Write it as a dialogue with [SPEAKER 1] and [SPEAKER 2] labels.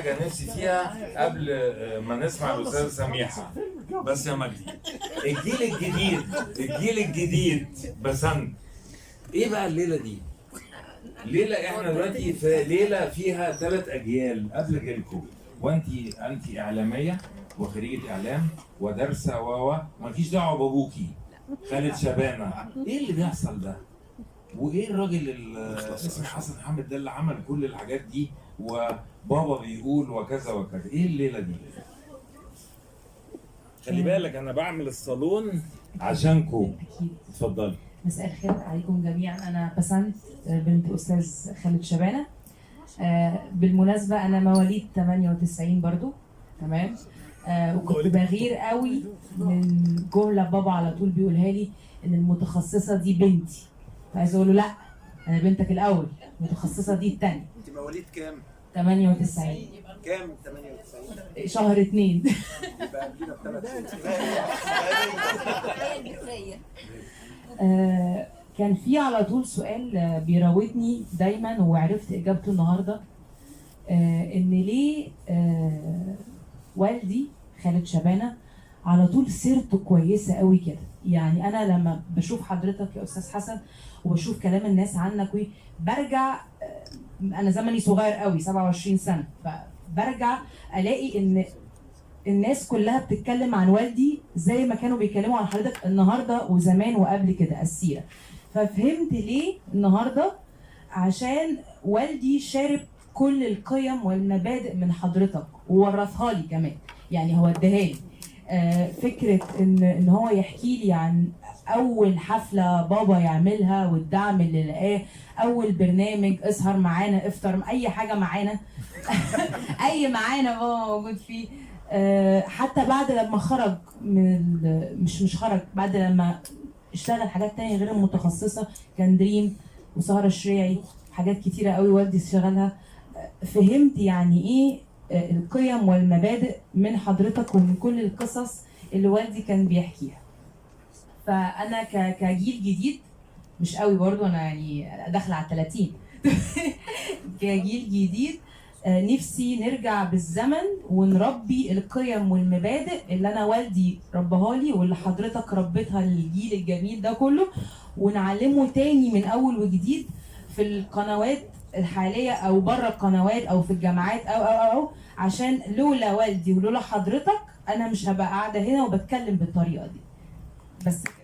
[SPEAKER 1] حاجة نفسي فيها قبل ما نسمع الاستاذة سميحة. بس يا مجدي، الجيل الجديد، الجيل الجديد بسنت، ايه بقى الليلة دي؟ ليلة احنا دلوقتي في ليلة فيها ثلاث اجيال قبل جيلكم، وانت اعلامية وخريجه اعلام ودارسه و مالكيش دعوه بابوكي خالد شبانه. ايه اللي بيحصل ده؟ وايه الراجل اللي اسمه حسن حامد ده اللي عمل كل الحاجات دي وبابا بيقول وكذا وكذا؟ ايه الليلة دي؟ خلي بالك انا بعمل الصالون عشانكم.
[SPEAKER 2] اكيد.
[SPEAKER 1] اتفضلي.
[SPEAKER 2] مساء الخير عليكم جميعا. انا بسنت بنت استاذ خالد شبانه. بالمناسبة انا مواليد 98 برضو، تمام. وكنت بغير قوي من جملة بابا على طول بيقولها لي، ان المتخصصة دي بنتي. فعايزه اقول له لا، انا بنتك الاول، المتخصصة دي الثانية.
[SPEAKER 3] انت مواليد كام؟
[SPEAKER 2] 98.
[SPEAKER 3] كام 98؟
[SPEAKER 2] شهر 2.
[SPEAKER 3] يبقى قبلنا ب3 شهور.
[SPEAKER 2] كان في على طول سؤال بيراودني دايما وعرفت اجابته النهارده، ان ليه والدي خالد شبانه على طول سيرته كويسة قوي كده. يعني انا لما بشوف حضرتك يا استاذ حسن وبشوف كلام الناس عنك برجع، انا زمني صغير قوي 27 سنة، فبرجع الاقي ان الناس كلها بتتكلم عن والدي زي ما كانوا بيتكلموا عن حضرتك النهارده وزمان وقبل كده السيرة. ففهمت ليه النهارده، عشان والدي شارب كل القيم والمبادئ من حضرتك وورثها لي كمان، يعني هو اداها لي. فكرة ان هو يحكي لي عن اول حفلة بابا يعملها والدعم اللي لقاه، اول برنامج اسهر معانا، افطر، اي حاجة معانا اي معانا بابا موجود فيه. حتى بعد لما خرج من مش خرج، بعد لما اشتغل حاجات تانية غير المتخصصة، كان دريم وسهرة الشريعي، حاجات كتيرة قوي والدي اشتغلها. فهمت يعني ايه القيم والمبادئ من حضرتك ومن كل القصص اللي والدي كان بيحكيها. فانا كجيل جديد مش قوي برضو، انا يعني داخله على 30 كجيل جديد نفسي نرجع بالزمن ونربي القيم والمبادئ اللي انا والدي رباها لي واللي حضرتك ربيتها للجيل الجميل ده كله، ونعلمه تاني من اول وجديد في القنوات الحالية او بره القنوات او في الجامعات او او او، عشان لولا والدي ولولا حضرتك انا مش هبقى قاعدة هنا وبتكلم بالطريقة دي. بس كده.